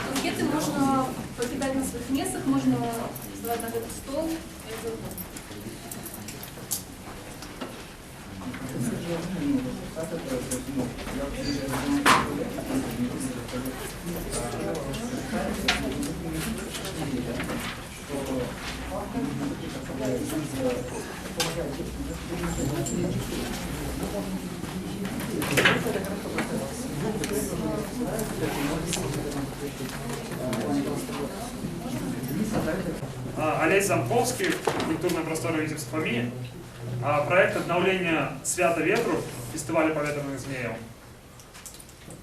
Анкеты можна пакідаць на сваіх месцах, можна здаваць на гэты стол, як заўгодна. Алесь Замкоўскі, «Культурная прастора Віцебск ФАМІ». Праект аднаўлення «Свята ветру», фестываля паветраных змеяў.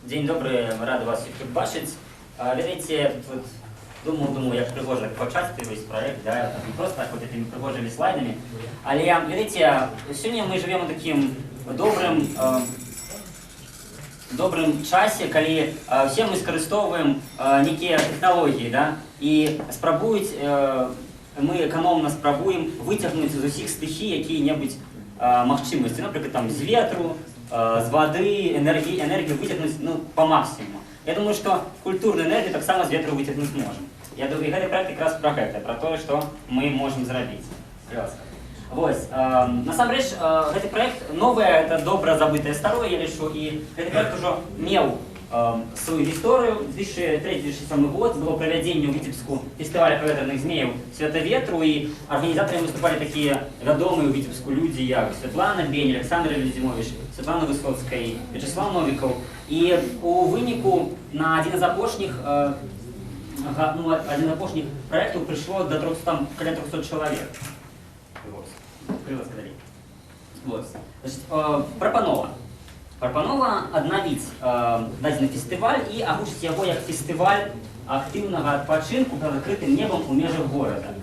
Дзень добры, рады вас усіх тут бачыць. Ведаеце, тут вот думаў, думаў, як прыгожа пачаць той весь праект, да, не проста так вот этими прыгожымі слайдамі. Але, ведаеце, сёння мы жывём у такім добрым часе, калі усе мы скарыстоўваем нейкія тэхналогіі, да, і мы эканомна спрабуем выцягнуць з усіх стыхій якія-небудзь магчымасці, напрыклад, там, з ветру, з вады, энергію выцягнуць, ну, па максімуму. Я думаю, што культурную энергію таксама з ветру выцягнуць можам. Я думаю, гэты праект якраз пра гэта, пра тое, што мы можам зрабіць. Калі ласка. Вось, насамрэч, гэты праект новае, это добра забытае старое, я лічу, і гэты праект ужо меў сваю гісторыю. 2003-2007 год было правядзенне ў Віцебску фестываля паветраных змеяў «Свята ветру», і арганізатарамі выступалі такія вядомыя ў Віцебску людзі, як Святлана Бень, Аляксандр Эльзімовіч, Святлана Высоцкая і Вячаслаў Новікаў. І у выніку на адзін з апошніх, ну, адзін з апошніх праектаў прыйшло до 300, там, каля 300 чалавек. Вот. Калі ласка, далей. Вот. Значит, прапанова. Прапанова аднавіць дадзены фестываль і агучыць яго як фестываль актыўнага адпачынку пад адкрытым небам у межах горада.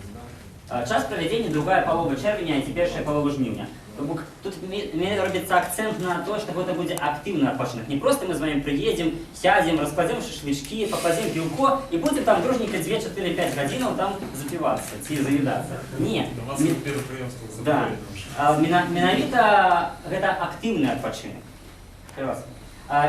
Час правядзення — другая палова чэрвеня ці першая палова жніўня. То бок тут робіцца акцэнт на то, што гэта будзе актыўны адпачынак. Не проста мы з вами прыедзем, сядзем, раскладзем шашлычкі, пакладзем піўко і будзем там дружненько 2, 4, 5 гадзінаў там запівацца ці заедацца. Не. Да вас мерапрыемствах Да. Менавіта гэта актыўны адпачынак. Калі ласка.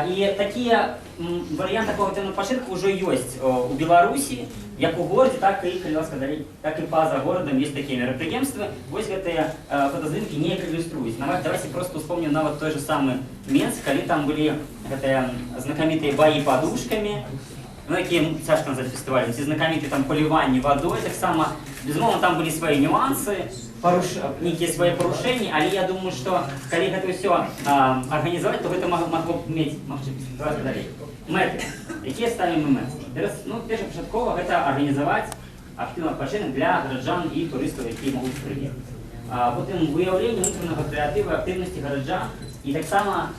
І такія варыянт такого актыўнага адпачынку ўжо ёсць у Беларусі, як у горадзе, так і, калі ласка, далей, так і па-за горадам ёсць такія мерапрыемствы. Вось гэтыя фотаздымкі неяк ілюструюць. Нават, давайте просто успомнім нават той же самы Менск, калі там былі гэтыя знакамітыя баі падушкамі, ну, якія цяжка назваць фестывалем, ці знакамітыя там паліванні вадой таксама. Безумоўна, там былі свае нюансы, нейкія свае парушэнні, але я думаю, што калі гэта ўсё арганізаваць, то гэта магло б мець магчымасць. Давайте далей. Мэты. Якія ставім мы мэты? Зараз, ну, першапачаткова гэта арганізаваць актыўны адпачынак для гараджан і турыстаў, якія могуць прыехаць. Потым выяўленне унутранага крэатыву, актыўнасці гараджан і таксама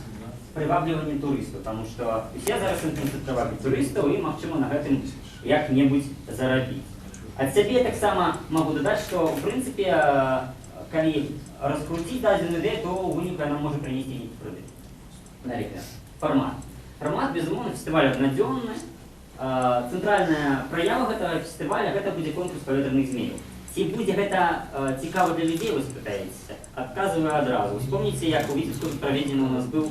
прывабліванне турыстаў, таму што усе зараз імкнуцца прывабіць турыстаў і, магчыма, на гэтым як-небудзь зарабіць. Ад сябе таксама магу дадаць, што, у прынцыпе, калі раскруціць дадзеную ідэю, то ў выніку яна можа прынесці нейкі прыбытак. Далей. Фармат. Фармат, безумоўна, фестываль аднадзённы. Цэнтральная праява гэтага фестываля — гэта будзе конкурс паветраных змеяў. Ці будзе гэта цікава для людзей, вы спытаецеся? Адказваю адразу. Успомніце, як у Віцебску тут праведзены у нас быў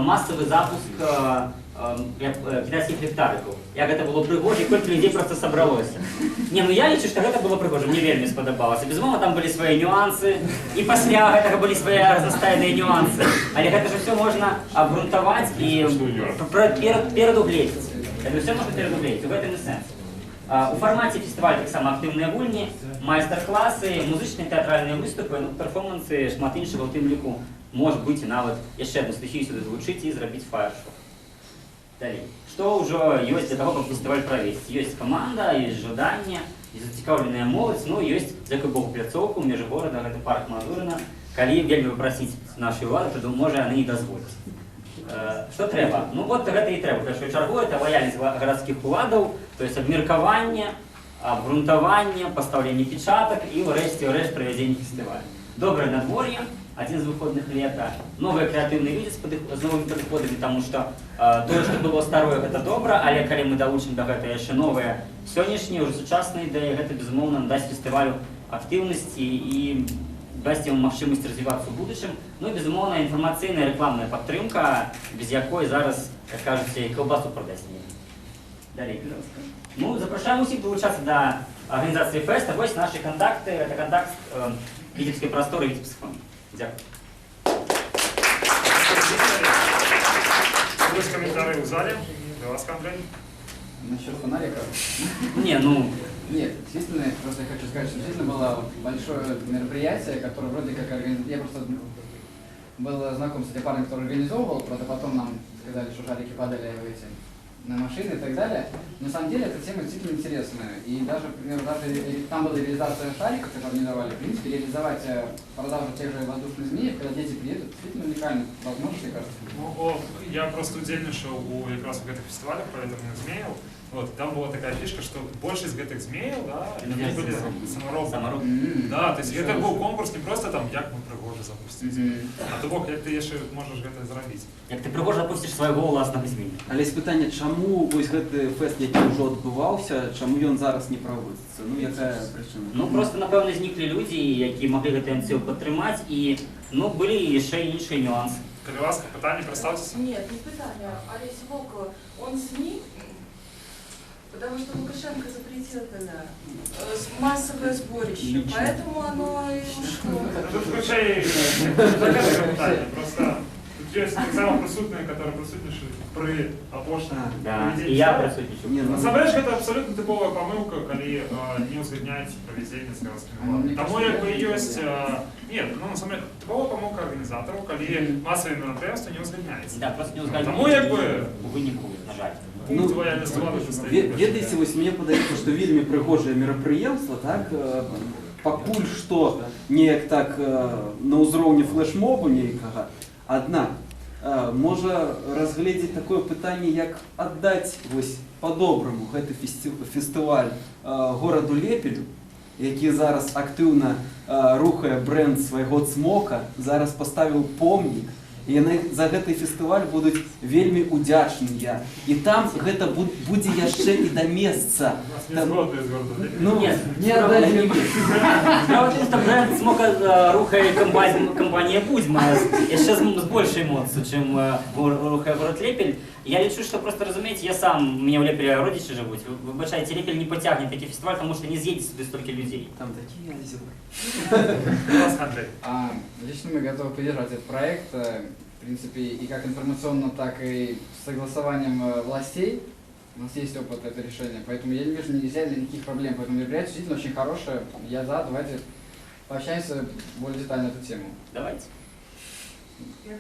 масавы запуск кітайскіх ліхтарыкаў. Як гэта было прыгожа, і колькі людзей проста сабралося. Не, ну я лічу, што гэта было прыгожа, мне вельмі спадабалася. Безумоўна, там былі свае нюансы, і пасля гэтага былі свае разнастайныя нюансы. Але гэта ж усё можна абгрунтаваць і перадугледзець. Гэта ўсё можна перадугледзець, у гэтым і сэнс. У фармаце фестываля таксама актыўныя гульні, майстар-класы, музычныя, тэатральныя выступы, ну, перформансы, шмат іншага, у тым ліку, можа быць, і нават яшчэ адну стыхію сюды залучыць і зрабіць фаер-шоу. Далей. Што ўжо ёсць для таго, каб фестываль правесці? Ёсць каманда, ёсць жаданне, ёсць зацікаўленая моладзь, ну, ёсць, дзякуй Богу, пляцоўка ў межах горада, гэта парк Мазурына. Калі вельмі папрасіць нашай улады, то, можа, яны і дазволяць. Што трэба? Ну вот гэта і трэба. У першую чаргу это лаяльнасць гарадскіх уладаў, то есть абмеркаванне, абгрунтаванне, пастаўленне печатак і ўрэшце ўрэшт правядзенне фестывалю. Добрае надвор'е, адзін з выходных лета, новыя крэатыўныя людзі з новымі падыходамі, таму што тое, што было старое, гэта добра, але калі мы далучым да гэтага яшчэ новыя сённяшнія, ўжо сучасныя ідэі, гэта, безумоўна, дасць фестывалю актыўнасці і дасць яму магчымасць развівацца ў будучым. Ну і, безумоўна, інфармацыйная, рэкламная падтрымка, без якой зараз, як кажуць, і каўбасу прадаць не. Далей, пожалуйста. Ну, запрашаем усіх далучацца да арганізацыі фэста. Вось нашы кантакты. Гэта кантакт Віцебскай прасторы, Віцебск. Дзякую. Ёсць каментары ў зале? Калі ласка, Андрэй. Насчет фонариков? Не, ну. Нет, действительно, просто я хочу сказать, что действительно было большое мероприятие, которое вроде как я просто был знаком с этим парнем, который организовывал, правда, потом нам сказали, что шарики падали в эти, на машины и так далее. Но на самом деле эта тема действительно интересная. И даже, например, даже там была реализация шариков, которые мне давали, в принципе, реализовать продажу тех же воздушных змеев, когда дети приедут, действительно уникальная возможность, мне кажется. Ну, о, я проста ўдзельнічаў у якраз у гэтых фестывалях паветраных змеяў. Вот, там была такая фішка, што большасць гэтых змеяў, да, яны былі самаробныя. Самаробныя. Да, то есть гэта быў конкурс не проста там, як мы прыгожа запусціць, а то бок, як ты яшчэ можаш гэта зрабіць. Як ты прыгожа запусціш свайго ўласнага змея. Але ёсць пытанне, чаму вось гэты фэст, які ўжо адбываўся, чаму ён зараз не праводзіцца? Ну, якая прычына? Ну, проста, напэўна, зніклі людзі, якія маглі гэты ініцыятыву падтрымаць, і, ну, былі яшчэ іншыя нюансы. Калі ласка, пытанне, прадстаўцеся. Нет, не пытанне. Олеся Волкова. Он СМИ, потому что Лукашенко запретил тогда массовое сборище, Лично. Поэтому оно и ушло. Тут хутчэй не гэтага пытання, проста тут ёсць таксама прысутныя, которые прысутнічалі пры апошнім Да. правядзенні І я фестываля. прысутнічаў. Не, ну, Насамрэч гэта абсалютна тыповая памылка, калі не ўзгадняецца правядзенне з гарадскімі Ну, уладамі. мне Таму кажется, як бы я- ёсць, нет, ну насамрэч тыповая памылка арганізатараў, калі масавае мерапрыемства не ўзгадняецца. Да, проста не ўзгаднілі. Таму як бы у выніку, на жаль. пункт Ну, лаяльнасці улады ўжо стаіць. Ведаеце, вось мне падаецца, што вельмі прыгожае мерапрыемства, так, пакуль што неяк так на ўзроўні флешмобу нейкага. Аднак, можа разгледзець такое пытанне, як аддаць вось па-добраму гэты фестываль гораду Лепелю, які зараз актыўна рухае бренд свайго цмока, зараз паставіў помнік, і яны за гэты фестываль будуць вельмі удзячныя. І там гэта будзе яшчэ і да месца. У нас не згодны з горадам Лепелем. Ну, Нет, не аддалі. Справа ў тым, што бренд Цмока рухае кампанія Будзьма яшчэ з большай моццю, чым рухае горад Лепель. Я лічу, што проста, разумееце, я сам, у мяне ў Лепелі родзічы жывуць. Выбачайце, Лепель не пацягне такі фестываль, таму што не з'едзе сюды столькі людзей. Там такія азёры. Калі ласка, Андрэй. Лично мы готовы поддержать этот проект, в принципе, и как информационно, так и с согласованием властей. У нас есть опыт этого решения, поэтому я не вижу нельзя никаких проблем. Поэтому мероприятие действительно очень хорошее. Я за, давайте пообщаемся более детально на эту тему. Давайце. Я